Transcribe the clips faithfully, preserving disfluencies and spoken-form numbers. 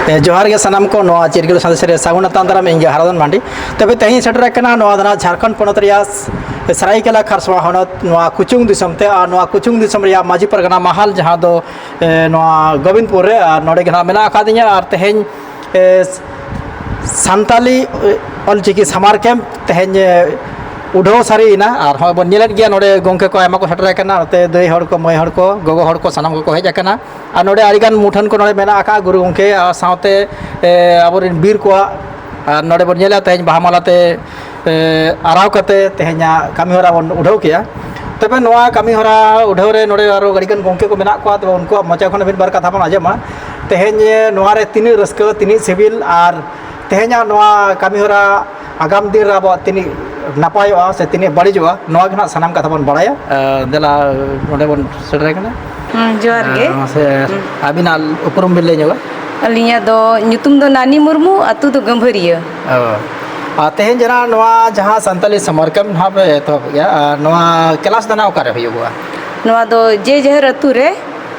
ᱮ, ᱡᱚᱦᱟᱨ ᱜᱮ ᱥᱟᱱᱟᱢ ᱠᱚ, ᱱᱚᱣᱟ ᱪᱤᱨᱜᱟᱹᱞ ᱥᱟᱸᱫᱮᱥ ᱨᱮ ᱥᱟᱹᱜᱩᱱ ᱟᱛᱟᱝ ᱫᱟᱨᱟᱢ᱾ ᱤᱧ ᱜᱮ ᱦᱟᱨᱟᱫᱚᱱ ᱢᱟᱱᱰᱤ᱾ ᱛᱚᱵᱮ ᱛᱮᱦᱮᱧ ᱥᱮᱴᱮᱨ ᱟᱠᱟᱱᱟ ᱱᱚᱣᱟ ᱫᱚ ᱱᱟᱜ ᱡᱷᱟᱲᱠᱷᱚᱸᱰ ᱯᱚᱱᱚᱛ ᱨᱮᱭᱟᱜ ᱥᱟᱨᱟᱭᱠᱮᱞᱟ ᱠᱷᱟᱨᱥᱚᱣᱟ ᱦᱚᱱᱚᱛ, ᱱᱚᱣᱟ ᱠᱩᱪᱩᱝ ᱫᱤᱥᱚᱢ ᱛᱮ᱾ ᱟᱨ ᱱᱚᱣᱟ ᱠᱩᱪᱩᱝ ᱫᱤᱥᱚᱢ ᱨᱮᱭᱟᱜ ᱢᱟᱹᱡᱷᱤ ᱯᱟᱨᱜᱟᱱᱟ ᱢᱟᱦᱟᱞ, ᱡᱟᱦᱟᱸ ᱫᱚ, ᱮ, ᱱᱚᱣᱟ ᱜᱳᱵᱤᱱᱫᱯᱩᱨ ᱨᱮ, ᱟᱨ ᱱᱚᱰᱮ ᱜᱮ ᱱᱟᱜ ᱢᱮᱱᱟᱜ ᱟᱠᱟᱫᱤᱧᱟ᱾ ᱟᱨ ᱛᱮᱦᱮᱧ, ᱮ, ᱥᱟᱱᱛᱟᱞᱤ, ᱮ, ᱚᱞᱪᱤᱠᱤ ᱥᱟᱢᱟᱨ ᱠᱮᱢᱯ ᱛᱮᱦᱮᱧ, ᱮ, ᱩᱰᱷᱟᱹᱣ ᱥᱟᱹᱨᱤᱭᱮᱱᱟ᱾ ᱟᱨ ᱦᱚᱸᱜᱼᱚᱭ ᱵᱚᱱ ᱧᱮᱞᱮᱫ ᱜᱮᱭᱟ, ᱱᱚᱰᱮ ᱜᱚᱢᱠᱮ ᱠᱚ ᱟᱭᱢᱟ ᱠᱚ ᱥᱮᱴᱮᱨ ᱟᱠᱟᱱᱟ, ᱱᱚᱛᱮ ᱫᱟᱹᱭ ᱦᱚᱲ ᱠᱚ, ᱢᱟᱹᱭ ᱦᱚᱲ ᱠᱚ, ᱜᱚᱜᱚ ᱦᱚᱲ ᱠᱚ, ᱥᱟᱱᱟᱢ ᱠᱚᱠᱚ ᱦᱮᱡ ᱟᱠᱟᱱᱟ᱾ ᱟᱨ ᱱᱚᱰᱮ ᱟᱹᱰᱤᱜᱟᱱ ᱢᱩᱴᱷᱟᱹᱱ ᱠᱚ ᱱᱚᱰᱮ ᱢᱮᱱᱟᱜ ᱟᱠᱟᱫᱼᱟ ᱜᱩᱨᱩ ᱜᱚᱢᱠᱮ, ᱟᱨ ᱥᱟᱶᱛᱮ, ᱮ, ᱟᱵᱚᱨᱮᱱ ᱵᱤᱨ ᱠᱚᱣᱟᱜ᱾ ᱟᱨ ᱱᱚᱰᱮ ᱵᱚᱱ ᱧᱮᱞᱟ ᱛᱮᱦᱮᱧ ᱵᱟᱦᱟ ᱢᱟᱞᱟ ᱛᱮ, ᱮ, ᱟᱨᱟᱣ ᱠᱟᱛᱮ ᱛᱮᱦᱮᱧᱟᱜ ᱠᱟᱹᱢᱤ ᱦᱚᱨᱟ ᱵᱚᱱ ᱩᱰᱷᱟᱹᱣ ᱠᱮᱜᱼᱟ᱾ ᱛᱚᱵᱮ ᱱᱚᱣᱟ ᱠᱟᱹᱢᱤ ᱦᱚᱨᱟ ᱩᱰᱷᱟᱹᱣ ᱨᱮ ᱱᱚᱰᱮ ᱟᱨᱚ ᱟᱹᱰᱤᱜᱟᱱ ᱜᱚᱢᱠᱮ ᱠᱚ ᱢᱮᱱᱟᱜ ᱠᱚᱣᱟ, ᱛᱚᱵᱮ ᱩᱱᱠᱩᱣᱟᱜ ᱢᱚᱪᱟ ᱠᱷᱚᱱ ᱢᱤᱫ ᱵᱟᱨ ᱠᱟᱛᱷᱟ ᱵᱚᱱ ᱟᱸᱡᱚᱢᱟ᱾ ᱛᱮᱦᱮᱧ ᱱᱚᱣᱟ ᱨᱮ ᱛᱤᱱᱟᱹᱜ ᱨᱟᱹᱥᱠᱟᱹ, ᱛᱤᱱᱟᱹᱜ ᱥᱤᱵᱤᱞ, ᱟᱨ ᱛᱮᱦᱮᱧᱟᱜ ᱱᱚᱣᱟ ᱠᱟᱹᱢᱤ ᱦᱚᱨᱟ ᱟᱜᱟᱢ ᱫᱤᱱ ᱨᱮ ᱟᱵᱚᱣᱟᱜ ᱛᱤᱱᱟᱹᱜ ᱱᱟᱯᱟᱭᱚᱜᱼᱟ ᱥᱮ ᱛᱤᱱᱟᱹᱜ ᱵᱟᱹᱲᱤᱡᱚᱜᱼᱟ, ᱱᱚᱣᱟ ᱜᱮ ᱱᱟᱜ ᱥᱟᱱᱟᱢ ᱠᱟᱛᱷᱟ ᱵᱚᱱ ᱵᱟᱲᱟᱭᱟ᱾ ᱮ, ᱫᱮᱞᱟ, ᱱᱚᱰᱮ ᱵᱚᱱ ᱥᱮᱴᱮᱨ ᱟᱠᱟᱱᱟ᱾ ᱦᱩᱸ, ᱡᱚᱦᱟᱨ ᱜᱮ᱾ ᱮ, ᱢᱟᱥᱮ, ᱦᱩᱸ᱾ ᱟᱹᱵᱤᱱᱟᱜ ᱩᱯᱨᱩᱢ ᱵᱤᱱ ᱞᱟᱹᱭ ᱧᱚᱜᱟ? ᱟᱹᱞᱤᱧᱟᱜ ᱫᱚ ᱧᱩᱛᱩᱢ ᱫᱚ ᱱᱟᱱᱤ ᱢᱩᱨᱢᱩ, ᱟᱹᱛᱩ ᱫᱚ ᱜᱟᱹᱢᱵᱷᱟᱹᱨᱤᱭᱟᱹ᱾ ᱚ᱾ ᱟᱨ ᱛᱮᱦᱮᱧ ᱡᱟᱦᱟᱸ ᱱᱚᱣᱟ ᱡᱟᱦᱟᱸ ᱥᱟᱱᱛᱟᱞᱤ ᱥᱟᱢᱟᱨ ᱠᱮᱢᱯ ᱱᱟᱦᱟᱜ ᱯᱮ ᱮᱛᱚᱦᱚᱵ ᱮᱫᱼᱟ, ᱟᱨ ᱱᱚᱣᱟ ᱠᱞᱟᱥ ᱫᱚ ᱱᱟᱦᱟᱜ ᱚᱠᱟᱨᱮ ᱦᱩᱭᱩᱜᱚᱜᱼᱟ? ᱱᱚᱣᱟ ᱫᱚ ᱡᱮ ᱡᱟᱦᱟᱨ ᱟᱹᱛᱩ ᱨᱮ,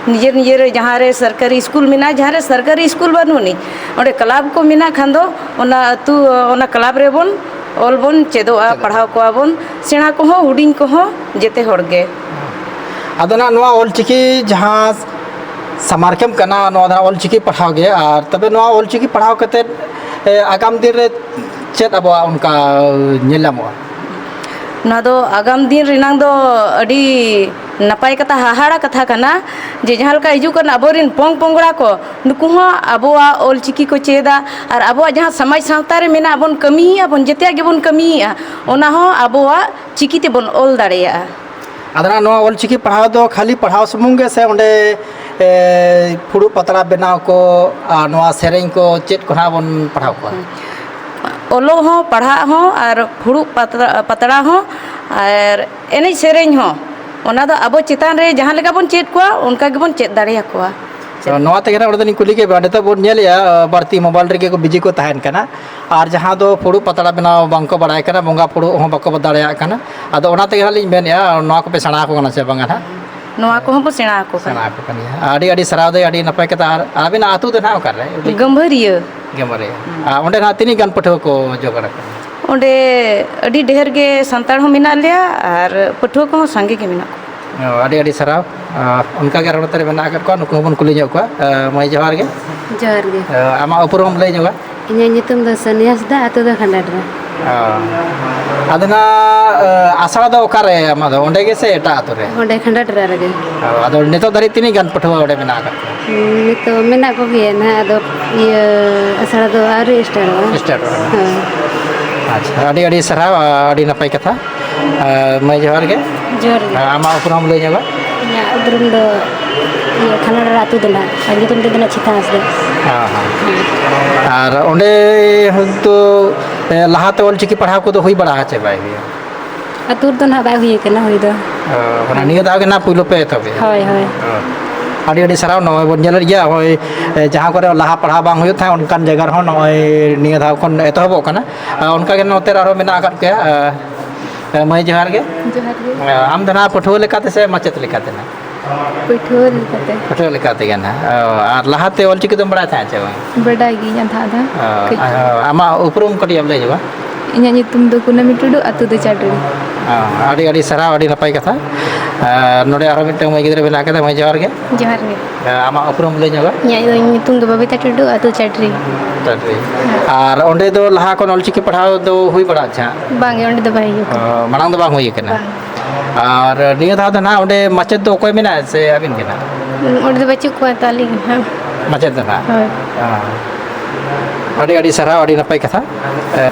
ᱱᱤᱡᱮᱨ ᱱᱤᱡᱮᱨ ᱡᱟᱦᱟᱸ ᱨᱮ ᱥᱚᱨᱠᱟᱨᱤ ᱥᱠᱩᱞ ᱢᱮᱱᱟᱜᱼᱟ, ᱡᱟᱦᱟᱸ ᱨᱮ ᱥᱚᱨᱠᱟᱨᱤ ᱥᱠᱩᱞ ᱵᱟᱹᱱᱩᱜ ᱟᱹᱱᱤᱡ, ᱚᱸᱰᱮ ᱠᱞᱟᱵᱽ ᱠᱚ ᱢᱮᱱᱟᱜ ᱠᱷᱟᱱ ᱫᱚ ᱚᱱᱟ ᱟᱹᱛᱩ, ᱚᱱᱟ ᱠᱞᱟᱵᱽ ᱨᱮᱵᱚᱱ ᱚᱞ ᱵᱚᱱ ᱪᱮᱫᱚᱜᱼᱟ, ᱪᱮᱫᱚᱜᱼᱟ᱾ ᱯᱟᱲᱦᱟᱣ ᱠᱚᱣᱟ ᱵᱚᱱ, ᱥᱮᱬᱟ ᱠᱚᱦᱚᱸ, ᱦᱩᱰᱤᱧ ᱠᱚᱦᱚᱸ, ᱡᱮᱛᱮ ᱦᱚᱲ ᱜᱮ᱾ ᱟᱫᱚ ᱱᱟᱜ ᱱᱚᱣᱟ ᱚᱞᱪᱤᱠᱤ ᱡᱟᱦᱟᱸ ᱥᱟᱢᱟᱨ ᱠᱮᱢᱯ ᱠᱟᱱᱟ, ᱱᱚᱣᱟ ᱫᱚ ᱱᱟᱜ ᱚᱞᱪᱤᱠᱤ ᱯᱟᱲᱦᱟᱣ ᱜᱮ᱾ ᱟᱨ ᱛᱚᱵᱮ ᱱᱚᱣᱟ ᱚᱞᱪᱤᱠᱤ ᱯᱟᱲᱦᱟᱣ ᱠᱟᱛᱮᱫ, ᱮ, ᱟᱜᱟᱢ ᱫᱤᱱ ᱨᱮ ᱪᱮᱫ ᱟᱵᱚᱣᱟᱜ ᱚᱱᱠᱟ ᱧᱮᱞ ᱧᱟᱢᱚᱜᱼᱟ? ᱱᱚᱣᱟ ᱫᱚ ᱟᱜᱟᱢ ᱫᱤᱱ ᱨᱮᱱᱟᱝ ᱫᱚ ᱟᱹᱰᱤ ᱱᱟᱯᱟᱭ ᱠᱟᱛᱷᱟ, ᱦᱟᱦᱟᱲᱟ ᱠᱟᱛᱷᱟ ᱠᱟᱱᱟ, ᱡᱮ ᱡᱟᱦᱟᱸ ᱞᱮᱠᱟ ᱦᱤᱡᱩᱜ ᱠᱟᱱ ᱟᱵᱚᱨᱮᱱ ᱯᱚᱝ ᱯᱚᱝᱲᱟ ᱠᱚ, ᱱᱩᱠᱩ ᱦᱚᱸ ᱟᱵᱚᱣᱟᱜ ᱚᱞᱪᱤᱠᱤ ᱠᱚ ᱪᱮᱫᱟ᱾ ᱟᱨ ᱟᱵᱚᱣᱟᱜ ᱡᱟᱦᱟᱸ ᱥᱚᱢᱟᱡᱽ ᱥᱟᱶᱛᱟ ᱨᱮ ᱢᱮᱱᱟᱜ ᱵᱚᱱ ᱠᱟᱹᱢᱤᱭᱮᱫᱼᱟ ᱵᱚᱱ, ᱡᱮᱛᱮᱭᱟᱜ ᱜᱮᱵᱚᱱ ᱠᱟᱹᱢᱤᱭᱮᱫᱼᱟ, ᱚᱱᱟ ᱦᱚᱸ ᱟᱵᱚᱣᱟᱜ ᱪᱤᱠᱤ ᱛᱮᱵᱚᱱ ᱚᱞ ᱫᱟᱲᱮᱭᱟᱜᱼᱟ᱾ ᱟᱫᱚ ᱱᱟᱜ ᱱᱚᱣᱟ ᱚᱞᱪᱤᱠᱤ ᱯᱟᱲᱦᱟᱣ ᱫᱚ ᱠᱷᱟᱹᱞᱤ ᱯᱟᱲᱦᱟᱣ ᱥᱩᱢᱩᱝ ᱜᱮ ᱥᱮ ᱚᱸᱰᱮ, ᱮ, ᱯᱷᱩᱲᱩᱜ ᱯᱟᱛᱲᱟ ᱵᱮᱱᱟᱣ ᱠᱚ ᱟᱨ ᱱᱚᱣᱟ ᱥᱮᱨᱮᱧ ᱠᱚ ᱪᱮᱫ ᱠᱚ ᱱᱟᱜ ᱵᱚᱱ ᱯᱟᱲᱦᱟᱣ ᱠᱚᱣᱟ? ᱚᱞᱚᱜ ᱦᱚᱸ, ᱯᱟᱲᱦᱟᱜ ᱦᱚᱸ, ᱟᱨ ᱯᱷᱩᱲᱩᱜ ᱯᱟᱛᱲᱟ, ᱯᱟᱛᱲᱟ ᱦᱚᱸ, ᱟᱨ ᱮᱱᱮᱡ ᱥᱮᱨᱮᱧ ᱦᱚᱸ, ᱚᱱᱟ ᱫᱚ ᱟᱵᱚ ᱪᱮᱛᱟᱱ ᱨᱮ ᱡᱟᱦᱟᱸ ᱞᱮᱠᱟ ᱵᱚᱱ ᱪᱮᱫ ᱠᱚᱣᱟ, ᱚᱱᱠᱟ ᱜᱮᱵᱚᱱ ᱪᱮᱫ ᱫᱟᱲᱮᱭᱟᱠᱚᱣᱟ᱾ ᱛᱚ, ᱱᱚᱣᱟ ᱛᱮᱜᱮ ᱱᱟᱜ ᱚᱸᱰᱮ ᱫᱚᱞᱤᱧ ᱠᱩᱞᱤ ᱠᱮᱫ ᱵᱮᱱᱟ, ᱱᱤᱛᱚᱜ ᱵᱚᱱ ᱧᱮᱞᱮᱜᱼᱟ, ᱵᱟᱹᱲᱛᱤ ᱢᱳᱵᱟᱭᱤᱞ ᱨᱮᱜᱮ ᱠᱚ ᱵᱤᱡᱤ ᱠᱚ ᱛᱟᱦᱮᱱ ᱠᱟᱱᱟ, ᱟᱨ ᱡᱟᱦᱟᱸ ᱫᱚ ᱯᱷᱩᱲᱩᱜ ᱯᱟᱛᱲᱟ ᱵᱮᱱᱟᱣ ᱵᱟᱝᱠᱚ ᱵᱟᱲᱟᱭ ᱠᱟᱱᱟ, ᱵᱚᱸᱜᱟ ᱯᱷᱩᱲᱩᱜ ᱦᱚᱸ ᱵᱟᱠᱚ ᱫᱟᱲᱮᱭᱟᱜ ᱠᱟᱱᱟ᱾ ᱟᱫᱚ ᱚᱱᱟ ᱛᱮᱜᱮ ᱱᱟᱜ ᱞᱤᱧ ᱢᱮᱱᱮᱫᱼᱟ, ᱱᱚᱣᱟ ᱠᱚᱯᱮ ᱥᱮᱬᱟ ᱟᱠᱚ ᱠᱟᱱᱟ ᱥᱮ ᱵᱟᱝᱟ ᱱᱟᱜ? ᱱᱚᱣᱟ ᱠᱚᱦᱚᱸ ᱵᱚ ᱥᱮᱬᱟ ᱟᱠᱚ ᱠᱟᱱᱟ᱾ ᱥᱮᱬᱟ ᱟᱠᱚ ᱠᱟᱱ ᱜᱮᱭᱟ᱾ ᱟᱹᱰᱤ ᱟᱹᱰᱤ ᱥᱟᱨᱦᱟᱣ ᱫᱟᱹᱭ, ᱟᱹᱰᱤ ᱱᱟᱯᱟᱭ ᱠᱟᱛᱷᱟ᱾ ᱟᱨ ᱟᱹᱵᱤᱱᱟᱜ ᱟᱹᱛᱩ ᱫᱚ ᱱᱟᱦᱟᱜ ᱚᱠᱟᱨᱮ? ᱜᱟᱹᱢᱵᱷᱟᱹᱨᱤᱭᱟᱹ᱾ ᱜᱟᱹᱢᱵᱷᱟᱹᱨᱤᱭᱟᱹ᱾ ᱦᱩᱸ᱾ ᱟᱨ ᱚᱸᱰᱮ ᱱᱟᱦᱟᱜ ᱛᱤᱱᱟᱹᱜ ᱜᱟᱱ ᱯᱟᱹᱴᱷᱩᱣᱟᱹ ᱠᱚ ᱡᱚᱜᱟᱲ ᱟᱠᱟᱱᱟ? ᱚᱸᱰᱮ ᱟᱹᱰᱤ ᱰᱷᱮᱨ ᱜᱮ ᱥᱟᱱᱛᱟᱲ ᱦᱚᱸ ᱢᱮᱱᱟᱜ ᱞᱮᱭᱟ ᱟᱨ ᱯᱟᱹᱴᱷᱩᱣᱟᱹ ᱠᱚᱦᱚᱸ ᱥᱟᱸᱜᱮ ᱜᱮ ᱢᱮᱱᱟᱜ ᱠᱚᱣᱟ᱾ ᱚ, ᱟᱹᱰᱤ ᱟᱹᱰᱤ ᱥᱟᱨᱦᱟᱣ᱾ ᱟᱨ ᱚᱱᱠᱟ ᱜᱮ ᱟᱨᱦᱚᱸ ᱱᱚᱛᱮ ᱨᱮ ᱢᱮᱱᱟᱜ ᱟᱠᱟᱫ ᱠᱚᱣᱟ, ᱱᱩᱠᱩ ᱦᱚᱸᱵᱚᱱ ᱠᱩᱞᱤ ᱧᱚᱜ ᱠᱚᱣᱟ᱾ ᱟᱨ ᱢᱟᱹᱭ, ᱡᱚᱦᱟᱨ ᱜᱮ᱾ ᱡᱚᱦᱟᱨ ᱜᱮ᱾ ᱟᱨ ᱟᱢᱟᱜ ᱩᱯᱨᱩᱢ ᱮᱢ ᱞᱟᱹᱭ ᱧᱚᱜᱟ? ᱤᱧᱟᱹᱜ ᱧᱩᱛᱩᱢ ᱫᱚ ᱥᱟᱹᱱᱤᱭᱟ ᱦᱟᱸᱥᱫᱟ, ᱟᱹᱛᱩ ᱫᱚ ᱠᱷᱟᱸᱰᱟᱴᱨᱟ᱾ ᱚ᱾ ᱟᱫᱚ ᱱᱟᱜ, ᱟᱥᱲᱟ ᱫᱚ ᱚᱠᱟᱨᱮ ᱟᱢᱟᱜ ᱫᱚ, ᱚᱸᱰᱮ ᱜᱮ ᱥᱮ ᱮᱴᱟᱜ ᱟᱹᱛᱩ ᱨᱮ? ᱚᱸᱰᱮ ᱠᱷᱟᱸᱰᱟᱴᱨᱟ ᱨᱮᱜᱮ᱾ ᱚ, ᱟᱫᱚ ᱱᱤᱛᱚᱜ ᱫᱷᱟᱹᱨᱤᱡ ᱛᱤᱱᱟᱹᱜ ᱜᱟᱱ ᱯᱟᱹᱴᱷᱩᱣᱟᱹ ᱚᱸᱰᱮ ᱢᱮᱱᱟᱜ ᱟᱠᱟᱫ ᱠᱚᱣᱟ? ᱦᱩᱸ, ᱱᱤᱛᱚᱜ ᱢᱮᱱᱟᱜ ᱠᱚᱜᱮᱭᱟ ᱱᱟᱦᱟᱜ, ᱟᱫᱚ ᱤᱭᱟᱹ ᱟᱥᱲᱟ ᱫᱚ ᱟᱹᱣᱨᱤ ᱥᱴᱟᱨᱴᱚᱜᱼᱟ᱾ ᱥᱴᱟᱨᱴᱚᱜᱼᱟ᱾ ᱦᱳᱭ᱾ ᱟᱪᱪᱷᱟ, ᱟᱹᱰᱤ ᱟᱹᱰᱤ ᱥᱟᱨᱦᱟᱣ, ᱟᱹᱰᱤ ᱱᱟᱯᱟᱭ ᱠᱟᱛᱷᱟ᱾ ᱟᱨ ᱢᱟᱹᱭ, ᱡᱚᱦᱟᱨ ᱜᱮ᱾ ᱡᱚᱦᱟᱨ ᱜᱮ᱾ ᱟᱢᱟᱜ ᱩᱯᱨᱩᱢ ᱞᱟᱹᱭ ᱧᱚᱜᱟ? ᱤᱧᱟᱹᱜ ᱩᱯᱨᱩᱢ ᱫᱚ ᱤᱭᱟᱹ ᱠᱷᱟᱱᱟᱰᱟᱨᱟ ᱟᱹᱛᱩ ᱫᱚ ᱱᱟᱦᱟᱜ, ᱟᱨ ᱧᱩᱛᱩᱢ ᱛᱮᱫᱚ ᱱᱟᱦᱟᱜ ᱪᱷᱤᱛᱟ ᱦᱟᱸᱥᱫᱟ᱾ ᱦᱮᱸ, ᱦᱮᱸ᱾ ᱟᱨ ᱚᱸᱰᱮ ᱦᱚᱭᱛᱳ, ᱮ, ᱞᱟᱦᱟᱛᱮ ᱚᱞᱪᱤᱠᱤ ᱯᱟᱲᱦᱟᱣ ᱠᱚᱫᱚ ᱦᱩᱭ ᱵᱟᱲᱟ ᱪᱮ ᱵᱟᱭ ᱦᱩᱭᱩᱜᱼᱟ? ᱟᱹᱛᱩ ᱨᱮᱫᱚ ᱱᱟᱦᱟᱜ ᱵᱟᱭ ᱦᱩᱭ ᱟᱠᱟᱱᱟ ᱦᱩᱭ ᱫᱚ᱾ ᱚ, ᱢᱟᱱᱮ ᱱᱤᱭᱟᱹ ᱫᱷᱟᱣ ᱜᱮ ᱱᱟᱦᱟᱜ ᱯᱩᱭᱞᱩ ᱯᱮ ᱮᱛᱚᱦᱚᱵᱮᱜᱼᱟ? ᱦᱳᱭ, ᱦᱳᱭ᱾ ᱚ᱾ ᱟᱹᱰᱤ ᱟᱹᱰᱤ ᱥᱟᱨᱦᱟᱣ᱾ ᱱᱚᱜᱼᱚᱭ ᱵᱚᱱ ᱧᱮᱞᱮᱫ ᱜᱮᱭᱟ, ᱱᱚᱜᱼᱚᱭ, ᱮ, ᱡᱟᱦᱟᱸ ᱠᱚᱨᱮ ᱞᱟᱦᱟ ᱯᱟᱲᱦᱟᱣ ᱵᱟᱝ ᱦᱩᱭᱩᱜ ᱛᱟᱦᱮᱸᱫ, ᱚᱱᱠᱟᱱ ᱡᱟᱭᱜᱟ ᱨᱮᱦᱚᱸ ᱱᱚᱜᱼᱚᱭ ᱱᱤᱭᱟᱹ ᱫᱷᱟᱣ ᱠᱷᱚᱱ ᱮᱛᱚᱦᱚᱵᱚᱜ ᱠᱟᱱᱟ᱾ ᱟᱨ ᱚᱱᱠᱟ ᱜᱮ ᱱᱚᱛᱮ ᱨᱮ ᱟᱨᱦᱚᱸ ᱢᱮᱱᱟᱜ ᱟᱠᱟᱫ ᱯᱮᱭᱟ᱾ ᱮ, ᱮ, ᱢᱟᱹᱭ, ᱡᱚᱦᱟᱨ ᱜᱮ᱾ ᱡᱚᱦᱟᱨ ᱜᱮ᱾ ᱮ, ᱟᱢ ᱫᱚ ᱱᱟᱦᱟᱜ ᱯᱟᱹᱴᱷᱩᱣᱟᱹ ᱞᱮᱠᱟᱛᱮ ᱥᱮ ᱢᱟᱪᱮᱫ ᱞᱮᱠᱟᱛᱮ ᱱᱟᱦᱟᱜ? ᱯᱟᱹᱴᱷᱩᱣᱟᱹ ᱞᱮᱠᱟᱛᱮ᱾ ᱯᱟᱹᱴᱷᱩᱣᱟᱹ ᱞᱮᱠᱟ ᱛᱮᱜᱮ ᱱᱟᱦᱟᱜ᱾ ᱚ, ᱟᱨ ᱞᱟᱦᱟᱛᱮ ᱚᱞᱪᱤᱠᱤ ᱫᱚᱢ ᱵᱟᱲᱟᱭ ᱛᱟᱦᱮᱸᱫ ᱪᱮ ᱵᱟᱝ? ᱵᱟᱰᱟᱭ ᱜᱤᱭᱟᱹᱧ ᱟᱫᱷᱟ ᱟᱫᱷᱟ᱾ ᱚ, ᱠᱟᱹᱡ᱾ ᱟᱨ ᱟᱢᱟᱜ ᱩᱯᱨᱩᱢ ᱠᱟᱹᱴᱤᱡ ᱮᱢ ᱞᱟᱹᱭ ᱧᱚᱜᱟ? ᱤᱧᱟᱹᱜ ᱧᱩᱛᱩᱢ ᱫᱚ ᱠᱩᱱᱟᱹᱢᱤ ᱴᱩᱰᱩ, ᱟᱹᱛᱩ ᱫᱚ ᱪᱟᱰᱨᱤ᱾ ᱚ, ᱟᱹᱰᱤ ᱟᱹᱰᱤ ᱥᱟᱨᱦᱟᱣ, ᱟᱹᱰᱤ ᱱᱟᱯᱟᱭ ᱠᱟᱛᱷᱟ᱾ ᱟᱨ ᱱᱚᱰᱮ ᱟᱨᱦᱚᱸ ᱢᱤᱫᱴᱟᱝ ᱢᱟᱹᱭ ᱜᱤᱫᱽᱨᱟᱹ ᱢᱮᱱᱟᱜ ᱟᱠᱟᱫᱟ᱾ ᱢᱟᱹᱭ, ᱡᱚᱦᱟᱨ ᱜᱮ᱾ ᱡᱚᱦᱟᱨ ᱜᱮ᱾ ᱟᱢᱟᱜ ᱩᱯᱨᱩᱢ ᱞᱟᱹᱭ ᱧᱚᱜᱟ? ᱤᱧᱟᱹᱜ ᱫᱚ ᱧᱩᱛᱩᱢ ᱫᱚ ᱵᱚᱵᱤᱛᱟ ᱴᱩᱰᱩ, ᱟᱹᱛᱩ ᱪᱟᱰᱨᱤ᱾ ᱪᱟᱰᱨᱤ᱾ ᱟᱨ ᱚᱸᱰᱮ ᱫᱚ ᱞᱟᱦᱟ ᱠᱷᱚᱱ ᱚᱞᱪᱤᱠᱤ ᱯᱟᱲᱦᱟᱣ ᱫᱚ ᱦᱩᱭ ᱵᱟᱲᱟ ᱟᱪᱪᱷᱟ? ᱵᱟᱝᱜᱮ, ᱚᱸᱰᱮ ᱫᱚ ᱵᱟᱭ ᱦᱩᱭᱩᱜ ᱠᱟᱱᱟ᱾ ᱚ, ᱢᱟᱲᱟᱝ ᱫᱚ ᱵᱟᱝ ᱦᱩᱭ ᱠᱟᱱᱟ? ᱵᱟᱝ᱾ ᱟᱨ ᱱᱤᱭᱟᱹ ᱫᱷᱟᱣ ᱫᱚ ᱱᱟᱦᱟᱜ ᱚᱸᱰᱮ ᱢᱟᱪᱮᱫ ᱫᱚ ᱚᱠᱚᱭ ᱢᱮᱱᱟᱭᱟ ᱥᱮ ᱟᱹᱵᱤᱱ ᱜᱮ ᱱᱟᱦᱟᱜ? ᱚᱸᱰᱮ ᱫᱚ ᱵᱟᱹᱪᱩᱜ ᱠᱚᱣᱟ ᱛᱚ, ᱟᱹᱞᱤᱧ ᱜᱮ ᱱᱟᱦᱟᱜ᱾ ᱢᱟᱪᱮᱫ ᱫᱚ ᱱᱟᱦᱟᱜ? ᱦᱳᱭ᱾ ᱚ᱾ ᱟᱹᱰᱤ ᱟᱹᱰᱤ ᱥᱟᱨᱦᱟᱣ, ᱟᱹᱰᱤ ᱱᱟᱯᱟᱭ ᱠᱟᱛᱷᱟ᱾ ᱮ,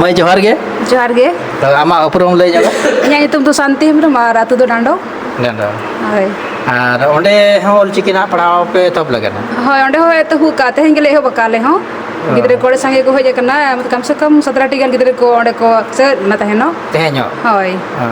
ᱢᱟᱹᱭ, ᱡᱚᱦᱟᱨ ᱜᱮ᱾ ᱡᱚᱦᱟᱨ ᱜᱮ᱾ ᱛᱚ, ᱟᱢᱟᱜ ᱩᱯᱨᱩᱢ ᱞᱟᱹᱭ ᱧᱚᱜ ᱢᱮ᱾ ᱤᱧᱟᱹᱜ ᱧᱩᱛᱩᱢ ᱫᱚ ᱥᱟᱱᱛᱤ ᱦᱮᱢᱵᱨᱚᱢ ᱟᱨ ᱟᱹᱛᱩ ᱫᱚ ᱰᱟᱸᱰᱚ᱾ ᱰᱟᱸᱰᱚ᱾ ᱦᱳᱭ᱾ ᱟᱨ ᱚᱸᱰᱮ ᱦᱚᱸ ᱚᱞᱪᱤᱠᱤ ᱱᱟᱦᱟᱜ ᱯᱟᱲᱦᱟᱣ ᱯᱮ ᱮᱛᱚᱦᱚᱵ ᱞᱮᱫᱟ ᱱᱟᱦᱟᱜ? ᱦᱳᱭ, ᱚᱸᱰᱮ ᱦᱚᱸ ᱮᱛᱚᱦᱚᱵ ᱠᱟᱜᱼᱟ, ᱛᱮᱦᱮᱧ ᱜᱮᱞᱮ ᱮᱦᱚᱵ ᱟᱠᱟᱫᱼᱟ ᱟᱞᱮ ᱦᱚᱸ᱾ ᱚ᱾ ᱜᱤᱫᱽᱨᱟᱹ ᱠᱚ ᱟᱹᱰᱤ ᱥᱟᱸᱜᱮ ᱠᱚ ᱦᱮᱡ ᱟᱠᱟᱱᱟ, ᱠᱟᱢ ᱥᱮ ᱠᱟᱢ ᱥᱟᱛᱨᱟᱴᱤ ᱜᱟᱱ ᱜᱤᱫᱽᱨᱟᱹ ᱠᱚ ᱚᱸᱰᱮ ᱠᱚ ᱥᱮᱞᱮᱫ ᱞᱮᱱᱟ ᱛᱟᱦᱮᱱᱚᱜ᱾ ᱛᱮᱦᱮᱧᱚᱜ? ᱦᱳᱭ᱾ ᱚ᱾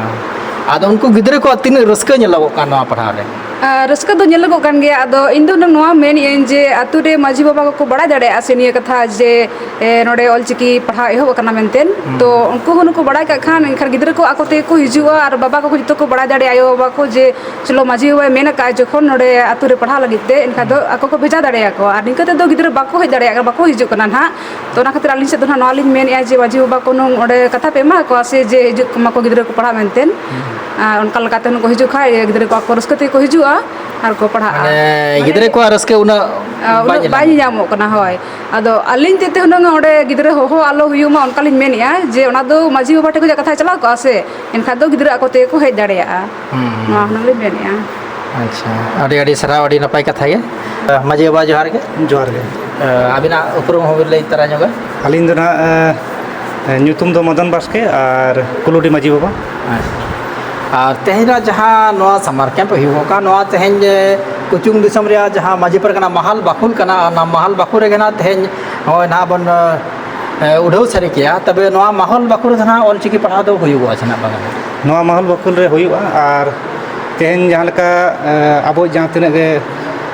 ᱟᱫᱚ ᱩᱱᱠᱩ ᱜᱤᱫᱽᱨᱟᱹ ᱠᱚᱣᱟᱜ ᱛᱤᱱᱟᱹᱜ ᱨᱟᱹᱥᱠᱟᱹ ᱧᱮᱞᱚᱜᱚᱜ ᱠᱟᱱᱟ ᱱᱚᱣᱟ ᱯᱟᱲᱦᱟᱣ ᱨᱮ? ᱟᱨ ᱨᱟᱹᱥᱠᱟᱹ ᱫᱚ ᱧᱮᱞᱚᱜᱚᱜ ᱠᱟᱱ ᱜᱮᱭᱟ᱾ ᱟᱫᱚ ᱤᱧ ᱫᱚ ᱦᱩᱱᱟᱹᱝ ᱱᱚᱣᱟ ᱢᱮᱱᱮᱫ ᱟᱹᱧ ᱡᱮ ᱟᱛᱳ ᱨᱮ ᱢᱟᱹᱡᱷᱤ ᱵᱟᱵᱟ ᱠᱚᱠᱚ ᱵᱟᱲᱟᱭ ᱫᱟᱲᱮᱭᱟᱜᱼᱟ ᱥᱮ ᱱᱤᱭᱟᱹ ᱠᱟᱛᱷᱟ ᱡᱮ, ᱮ, ᱱᱚᱰᱮ ᱚᱞᱪᱤᱠᱤ ᱯᱟᱲᱦᱟᱣ ᱮᱦᱚᱵ ᱟᱠᱟᱱᱟ ᱢᱮᱱᱛᱮ᱾ ᱦᱩᱸ᱾ ᱛᱚ ᱩᱱᱠᱩ ᱦᱚᱸ ᱱᱩᱠᱩ ᱵᱟᱲᱟᱭ ᱠᱟᱜ ᱠᱷᱟᱱ, ᱮᱱᱠᱷᱟᱱ ᱜᱤᱫᱽᱨᱟᱹ ᱠᱚ ᱟᱠᱚ ᱛᱮᱜᱮ ᱠᱚ ᱦᱤᱡᱩᱜᱼᱟ ᱟᱨ ᱵᱟᱵᱟ ᱠᱚ ᱡᱚᱛᱚ ᱠᱚ ᱵᱟᱲᱟᱭ ᱫᱟᱲᱮᱭᱟᱜᱼᱟ, ᱟᱭᱳ ᱵᱟᱵᱟ ᱠᱚ, ᱡᱮ ᱪᱚᱞᱚ ᱢᱟᱹᱡᱷᱤ ᱵᱟᱵᱟᱭ ᱢᱮᱱ ᱟᱠᱟᱫᱼᱟ ᱡᱚᱠᱷᱚᱱ ᱱᱚᱰᱮ ᱟᱛᱳ ᱨᱮ ᱯᱟᱲᱦᱟᱣ ᱞᱟᱹᱜᱤᱫ ᱛᱮ, ᱮᱱᱠᱷᱟᱱ ᱫᱚ ᱟᱠᱚ ᱠᱚ ᱵᱷᱮᱡᱟ ᱫᱟᱲᱮᱭᱟᱠᱚᱣᱟ᱾ ᱟᱨ ᱱᱤᱝᱠᱟᱹ ᱛᱮᱫᱚ ᱜᱤᱫᱽᱨᱟᱹ ᱵᱟᱠᱚ ᱦᱮᱡ ᱫᱟᱲᱮᱭᱟᱜ ᱠᱟᱱᱟ, ᱵᱟᱠᱚ ᱦᱤᱡᱩᱜ ᱠᱟᱱᱟ ᱱᱟᱦᱟᱜ᱾ ᱛᱚ ᱚᱱᱟ ᱠᱷᱟᱹᱛᱤᱨ ᱟᱹᱞᱤᱧ ᱥᱮᱫ ᱫᱚ ᱱᱟᱦᱟᱜ ᱱᱚᱣᱟ ᱞᱤᱧ ᱢᱮᱱᱮᱫᱼᱟ ᱡᱮ ᱢᱟᱹᱡᱷᱤ ᱵᱟᱵᱟ ᱠᱚ ᱦᱩᱱᱟᱹᱝ ᱚᱸᱰᱮ ᱠᱟᱛᱷᱟ ᱯᱮ ᱮᱢᱟ ᱠᱚᱣᱟ ᱥᱮ ᱡᱮ ᱦᱤᱡᱩᱜ ᱢᱟᱠᱚ ᱜᱤᱫᱽᱨᱟᱹ ᱠᱚ ᱯᱟᱲᱦᱟᱜ ᱢᱮᱱᱛᱮ᱾ ᱦᱩᱸ᱾ ᱟᱨ ᱚᱱᱠᱟ ᱞᱮᱠᱟᱛᱮ ᱦᱩᱱᱟᱹᱝ ᱠᱚ ᱦᱤᱡᱩᱜ ᱠᱷᱟᱡ ᱜᱤᱫᱽᱨᱟᱹ ᱠᱚ ᱟᱠᱚ ᱨᱟᱹᱥᱠᱟᱹ ᱛᱮᱜᱮ ᱠᱚ ᱦᱤᱡᱩᱜᱼᱟ ᱟᱨ ᱠᱚ ᱯᱟᱲᱦᱟᱜᱼᱟ᱾ ᱢᱟᱱᱮ ᱢᱟᱱᱮ ᱜᱤᱫᱽᱨᱟᱹ ᱠᱚᱣᱟᱜ ᱨᱟᱹᱥᱠᱟᱹ ᱩᱱᱟᱹᱜ ᱟᱸ, ᱵᱟᱭ ᱩᱱᱟᱹᱜ ᱵᱟᱭ ᱧᱮᱞᱚᱜ᱾ ᱧᱮᱧᱟᱢᱚᱜ ᱠᱟᱱᱟ, ᱦᱳᱭ᱾ ᱟᱫᱚ ᱟᱹᱞᱤᱧ ᱛᱮ ᱛᱮ ᱦᱩᱱᱟᱹᱝ ᱚᱸᱰᱮ ᱜᱤᱫᱽᱨᱟᱹ ᱦᱚᱦᱚ ᱟᱞᱚ ᱦᱩᱭᱩᱜ ᱢᱟ, ᱚᱱᱠᱟ ᱞᱤᱧ ᱢᱮᱱᱮᱫᱼᱟ ᱡᱮ ᱚᱱᱟ ᱫᱚ ᱢᱟᱹᱡᱷᱤ ᱵᱟᱵᱟ ᱴᱷᱮᱱ ᱠᱷᱚᱱᱟᱜ ᱠᱟᱛᱷᱟ ᱪᱟᱞᱟᱣ ᱠᱚᱜᱼᱟ ᱥᱮ, ᱮᱱᱠᱷᱟᱱ ᱫᱚ ᱜᱤᱫᱽᱨᱟᱹ ᱟᱠᱚ ᱛᱮᱜᱮ ᱠᱚ ᱦᱮᱡ ᱫᱟᱲᱮᱭᱟᱜᱼᱟ᱾ ᱦᱩᱸ᱾ ᱱᱚᱣᱟ ᱦᱩᱱᱟᱹᱝ ᱞᱤᱧ ᱢᱮᱱᱮᱫᱼᱟ᱾ ᱟᱪᱪᱷᱟ, ᱟᱹᱰᱤ ᱟᱹᱰᱤ ᱥᱟᱨᱦᱟᱣ, ᱟᱹᱰᱤ ᱱᱟᱯᱟᱭ ᱠᱟᱛᱷᱟ ᱜᱮ᱾ ᱢᱟᱹᱡᱷᱤ ᱵᱟᱵᱟ, ᱡᱚᱦᱟᱨ ᱜᱮ᱾ ᱡᱚᱦᱟᱨ ᱜᱮ᱾ ᱟᱹᱵᱤᱱᱟᱜ ᱩᱯᱨᱩᱢ ᱦᱚᱸᱵᱤᱱ ᱞᱟᱹᱭ ᱛᱟᱨᱟ ᱧᱚᱜᱟ? ᱟᱹᱞᱤᱧ ᱫᱚ ᱱᱟᱦᱟᱜ, ᱮ, ᱧᱩᱛᱩᱢ ᱫᱚ ᱢᱚᱫᱚᱱ ᱵᱟᱥᱠᱮ ᱟᱨ ᱠᱩᱞᱩᱰᱤ ᱢᱟᱹᱡᱷᱤ ᱵᱟᱵᱟ᱾ ᱟᱪᱪᱷᱟ᱾ ᱟᱨ ᱛᱮᱦᱮᱧᱟᱜ ᱡᱟᱦᱟᱸ ᱱᱚᱣᱟ summer camp ᱦᱩᱭᱩᱜ ᱠᱟᱱ, ᱱᱚᱣᱟ ᱛᱮᱦᱮᱧ, ᱮ, ᱠᱩᱪᱩᱝ ᱫᱤᱥᱚᱢ ᱨᱮᱭᱟᱜ ᱡᱟᱦᱟᱸ ᱢᱟᱹᱡᱷᱤ ᱯᱟᱨᱜᱟᱱᱟ ᱢᱟᱦᱟᱞ ᱵᱟᱠᱷᱩᱞ ᱠᱟᱱᱟ, ᱚᱱᱟ ᱢᱟᱦᱟᱞ ᱵᱟᱠᱷᱩᱞ ᱨᱮᱜᱮ ᱱᱟᱜ ᱛᱮᱦᱮᱧ ᱱᱚᱜᱼᱚᱭ ᱱᱟᱦᱟᱜ ᱵᱚᱱ, ᱮ, ᱩᱰᱷᱟᱹᱣ ᱥᱟᱹᱨᱤ ᱠᱮᱜᱼᱟ᱾ ᱛᱚᱵᱮ ᱱᱚᱣᱟ ᱢᱟᱦᱚᱞ ᱵᱟᱠᱷᱩᱞ ᱨᱮᱫᱚ ᱱᱟᱦᱟᱜ ᱚᱞᱪᱤᱠᱤ ᱯᱟᱲᱦᱟᱣ ᱫᱚ ᱦᱩᱭᱩᱜᱚᱜᱼᱟ ᱥᱮ ᱱᱟᱜ ᱵᱟᱝᱟ? ᱱᱚᱣᱟ ᱢᱟᱦᱚᱞ ᱵᱟᱠᱷᱩᱞ ᱨᱮ ᱦᱩᱭᱩᱜᱼᱟ᱾ ᱟᱨ ᱛᱮᱦᱮᱧ ᱡᱟᱦᱟᱸ ᱞᱮᱠᱟ, ᱮ, ᱟᱵᱚ ᱡᱟᱦᱟᱸ ᱛᱤᱱᱟᱹᱜ ᱜᱮ,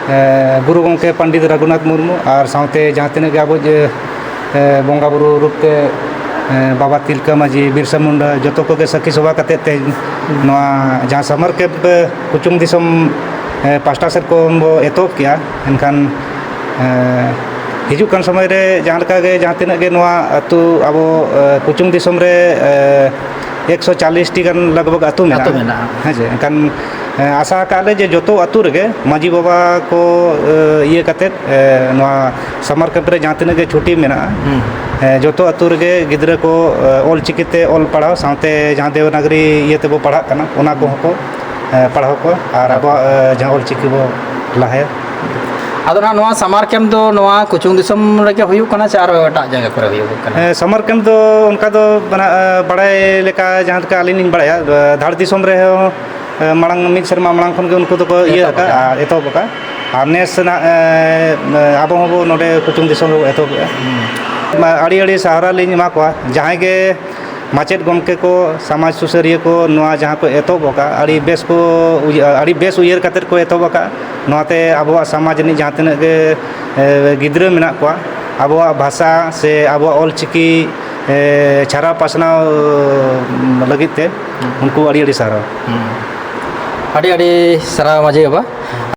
ᱮ, ᱜᱩᱨᱩ ᱜᱚᱢᱠᱮ ᱯᱚᱱᱰᱤᱛ ᱨᱚᱜᱷᱩᱱᱟᱛᱷ ᱢᱩᱨᱢᱩ ᱟᱨ ᱥᱟᱶᱛᱮ ᱡᱟᱦᱟᱸ ᱛᱤᱱᱟᱹᱜ ᱜᱮ ᱟᱵᱚ ᱡᱮ, ᱮ, ᱵᱚᱸᱜᱟ ᱵᱩᱨᱩ ᱨᱩᱯ ᱛᱮ, ᱮ, ᱵᱟᱵᱟ ᱛᱤᱞᱠᱟᱹ ᱢᱟᱹᱡᱷᱤ, ᱵᱤᱨᱥᱟ ᱢᱩᱱᱰᱟ, ᱡᱚᱛᱚ ᱠᱚᱜᱮ ᱥᱟᱹᱠᱷᱤ ᱥᱚᱵᱷᱟ ᱠᱟᱛᱮᱫ ᱛᱮᱦᱮᱧ ᱱᱚᱣᱟ ᱡᱟᱦᱟᱸ summer camp ᱠᱩᱪᱩᱝ ᱫᱤᱥᱚᱢ, ᱮ, ᱯᱟᱥᱴᱟ ᱥᱮᱫ ᱠᱷᱚᱱ ᱵᱚ ᱮᱛᱚᱦᱚᱵ ᱠᱮᱜᱼᱟ᱾ ᱮᱱᱠᱷᱟᱱ, ᱮ, ᱦᱤᱡᱩᱜ ᱠᱟᱱ ᱥᱚᱢᱚᱭ ᱨᱮ ᱡᱟᱦᱟᱸ ᱞᱮᱠᱟ ᱜᱮ ᱡᱟᱦᱟᱸ ᱛᱤᱱᱟᱹᱜ ᱜᱮ ᱱᱚᱣᱟ ᱟᱹᱛᱩ ᱟᱵᱚ, ᱮ, ᱠᱩᱪᱩᱝ ᱫᱤᱥᱚᱢ ᱨᱮ, ᱮ, ᱮᱠᱥᱚ ᱪᱟᱞᱤᱥ ᱴᱤ ᱜᱟᱱ ᱞᱟᱜᱽ ᱵᱷᱟᱜᱽ ᱟᱹᱛᱩ ᱢᱮᱱᱟᱜᱼᱟ᱾ ᱟᱹᱛᱩ ᱢᱮᱱᱟᱜᱼᱟ᱾ ᱦᱮᱸ ᱥᱮ? ᱮᱱᱠᱷᱟᱱ, ᱮ, ᱟᱥᱟ ᱟᱠᱟᱫ ᱞᱮ ᱡᱮ ᱡᱚᱛᱚ ᱟᱹᱛᱩ ᱨᱮᱜᱮ ᱢᱟᱹᱡᱷᱤ ᱵᱟᱵᱟ ᱠᱚ, ᱮ, ᱤᱭᱟᱹ ᱠᱟᱛᱮᱫ, ᱮ, ᱱᱚᱣᱟ summer camp ᱨᱮ ᱡᱟᱦᱟᱸ ᱛᱤᱱᱟᱹᱜ ᱜᱮ ᱪᱷᱩᱴᱤ ᱢᱮᱱᱟᱜᱼᱟ, ᱦᱩᱸ᱾ ᱮ, ᱡᱚᱛᱚ ᱟᱹᱛᱩ ᱨᱮᱜᱮ ᱜᱤᱫᱽᱨᱟᱹ ᱠᱚ, ᱮ, ᱚᱞ ᱪᱤᱠᱤ ᱛᱮ ᱚᱞ ᱯᱟᱲᱦᱟᱣ ᱥᱟᱶᱛᱮ ᱡᱟᱦᱟᱸ ᱫᱮᱵᱽᱱᱟᱜᱚᱨᱤ ᱤᱭᱟᱹ ᱛᱮᱵᱚ ᱯᱟᱲᱦᱟᱜ ᱠᱟᱱᱟ, ᱚᱱᱟ ᱠᱚᱦᱚᱸ ᱠᱚ, ᱮ, ᱯᱟᱲᱦᱟᱣ ᱠᱚᱣᱟ ᱟᱨ ᱟᱵᱚᱣᱟᱜ, ᱮ, ᱡᱟᱦᱟᱸ ᱚᱞ ᱪᱤᱠᱤ ᱵᱚ ᱞᱟᱦᱟᱭᱟ᱾ ᱟᱫᱚ ᱱᱟᱦᱟᱜ ᱱᱚᱣᱟ summer camp ᱫᱚ ᱱᱚᱣᱟ ᱠᱩᱪᱩᱝ ᱫᱤᱥᱚᱢ ᱨᱮᱜᱮ ᱦᱩᱭᱩᱜ ᱠᱟᱱᱟ ᱥᱮ ᱟᱨᱚ ᱮᱴᱟᱜ ᱡᱟᱭᱜᱟ ᱠᱚᱨᱮ ᱦᱩᱭᱩᱜ ᱠᱟᱱᱟ? ᱮ, summer camp ᱫᱚ ᱚᱱᱠᱟ ᱫᱚ ᱢᱟᱱᱮ, ᱮ, ᱵᱟᱲᱟᱭ ᱞᱮᱠᱟ ᱡᱟᱦᱟᱸ ᱞᱮᱠᱟ ᱟᱹᱞᱤᱧ ᱞᱤᱧ ᱵᱟᱲᱟᱭᱟ, ᱮ, ᱫᱷᱟᱲ ᱫᱤᱥᱚᱢ ᱨᱮᱦᱚᱸ, ᱮ, ᱢᱟᱲᱟᱝ ᱢᱤᱫ ᱥᱮᱨᱢᱟ ᱢᱟᱲᱟᱝ ᱠᱷᱚᱱ ᱜᱮ ᱩᱱᱠᱩ ᱫᱚᱠᱚ ᱤᱭᱟᱹ ᱮᱛᱚᱦᱚᱵ ᱟᱠᱟᱫᱼᱟ, ᱟᱠᱟᱫᱼᱟ᱾ ᱟᱨ ᱮᱛᱚᱦᱚᱵ ᱟᱠᱟᱫᱼᱟ᱾ ᱟᱨ ᱱᱮᱥ ᱨᱮᱱᱟᱜ, ᱮ, ᱮ, ᱟᱵᱚ ᱦᱚᱸᱵᱚ ᱱᱚᱰᱮ ᱠᱩᱪᱩᱝ ᱫᱤᱥᱚᱢ ᱨᱮᱵᱚ ᱮᱛᱚᱦᱚᱵ ᱮᱫᱼᱟ᱾ ᱦᱩᱸ᱾ ᱢᱟ, ᱟᱹᱰᱤ ᱟᱹᱰᱤ ᱥᱟᱦᱨᱟ ᱞᱤᱧ ᱮᱢᱟ ᱠᱚᱣᱟ, ᱡᱟᱦᱟᱸᱭ ᱜᱮ ᱢᱟᱪᱮᱫ ᱜᱚᱢᱠᱮ ᱠᱚ, ᱥᱚᱢᱟᱡᱽ ᱥᱩᱥᱟᱹᱨᱤᱭᱟᱹ ᱠᱚ ᱱᱚᱣᱟ ᱡᱟᱦᱟᱸ ᱠᱚ ᱮᱛᱚᱦᱚᱵ ᱟᱠᱟᱫ, ᱟᱹᱰᱤ ᱵᱮᱥ ᱠᱚ ᱩᱭ-, ᱟᱹᱰᱤ ᱵᱮᱥ ᱩᱭᱦᱟᱹᱨ ᱠᱟᱛᱮᱫ ᱠᱚ ᱮᱛᱚᱦᱚᱵ ᱟᱠᱟᱫ᱾ ᱱᱚᱣᱟᱛᱮ ᱟᱵᱚᱣᱟᱜ ᱥᱚᱢᱟᱡᱽ ᱨᱤᱱᱤᱡ ᱡᱟᱦᱟᱸ ᱛᱤᱱᱟᱹᱜ ᱜᱮ, ᱮ, ᱜᱤᱫᱽᱨᱟᱹ ᱢᱮᱱᱟᱜ ᱠᱚᱣᱟ, ᱟᱵᱚᱣᱟᱜ ᱵᱷᱟᱥᱟ ᱥᱮ ᱟᱵᱚᱣᱟᱜ ᱚᱞ ᱪᱤᱠᱤ, ᱮ, ᱪᱷᱟᱨᱟᱣ ᱯᱟᱥᱱᱟᱣ ᱞᱟᱹᱜᱤᱫ ᱛᱮ ᱦᱩᱸ᱾ ᱩᱱᱠᱩ ᱟᱹᱰᱤ ᱟᱹᱰᱤ ᱥᱟᱨᱦᱟᱣ᱾ ᱦᱩᱸ᱾ ᱟᱹᱰᱤ ᱟᱹᱰᱤ ᱥᱟᱨᱦᱟᱣ ᱢᱟᱹᱡᱷᱤ ᱵᱟᱵᱟ᱾